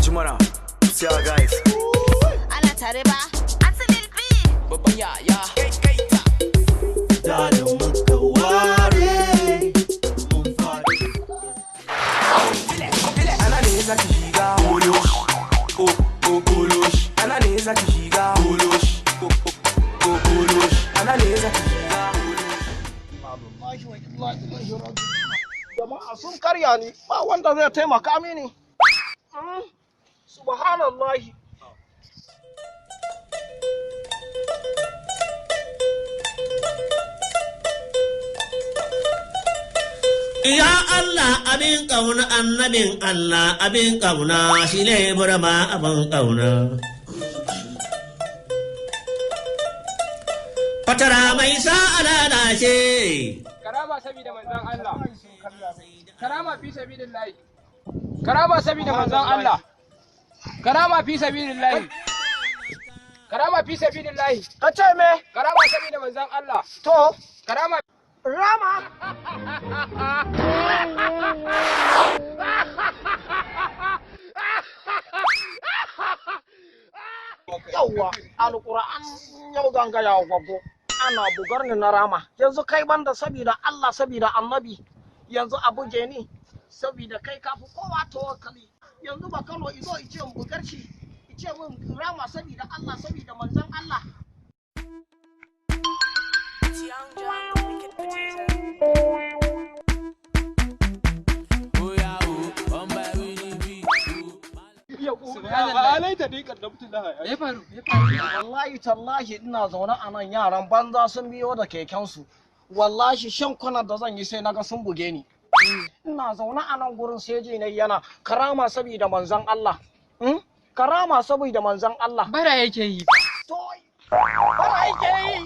Jimana, see our guys. Ana tare ba? Asalin B. Babban yaya. Kai kai ta. Da da muka ware mun faɗi. Ana ne zaki shiga. Olosh. O o olosh. Ana ne zaki shiga. Olosh. O o olosh. Ana ne zaki shiga. Jama'a sun karya ni, ba wanda zai taimaka mini. Subhanallahi. Ya Allah, abin ƙauna, annabin Allah abin ƙauna, shi ne burama abin ƙauna. Fatara mai sa lalace. Karama saboda manzon Allah. Karama fi sabilillahi. Karama saboda manzon Allah. Karama fi sabilillahi. Karama fi sabilillahi. Ka ce me? Karama saboda manzon Allah. To, Karama. Rama. Yawwa, alƙur'an yau zan gaya wa gwaggo. Ana bugar ni na rama. Yanzu kai banda sabida Allah sabida annabi. Yanzu a buge ni sabida kai kafi kowa tawakkali. Yanzu ba Kano izo ice in bugar shi. Ice min rama sabida Allah sabida manzon Allah. Young John, the wicked producer. Wallahi tallahi ina zaune a nan, yaran banza sun biyo da kekensu. Wallahi shan kwanar da zan yi sai naga sun buge ni. Ina zaune a nan gurin sai ji na yana karama saboda manzon Allah. Karama saboda manzon Allah. Bara yake yi. To, bara yake yi.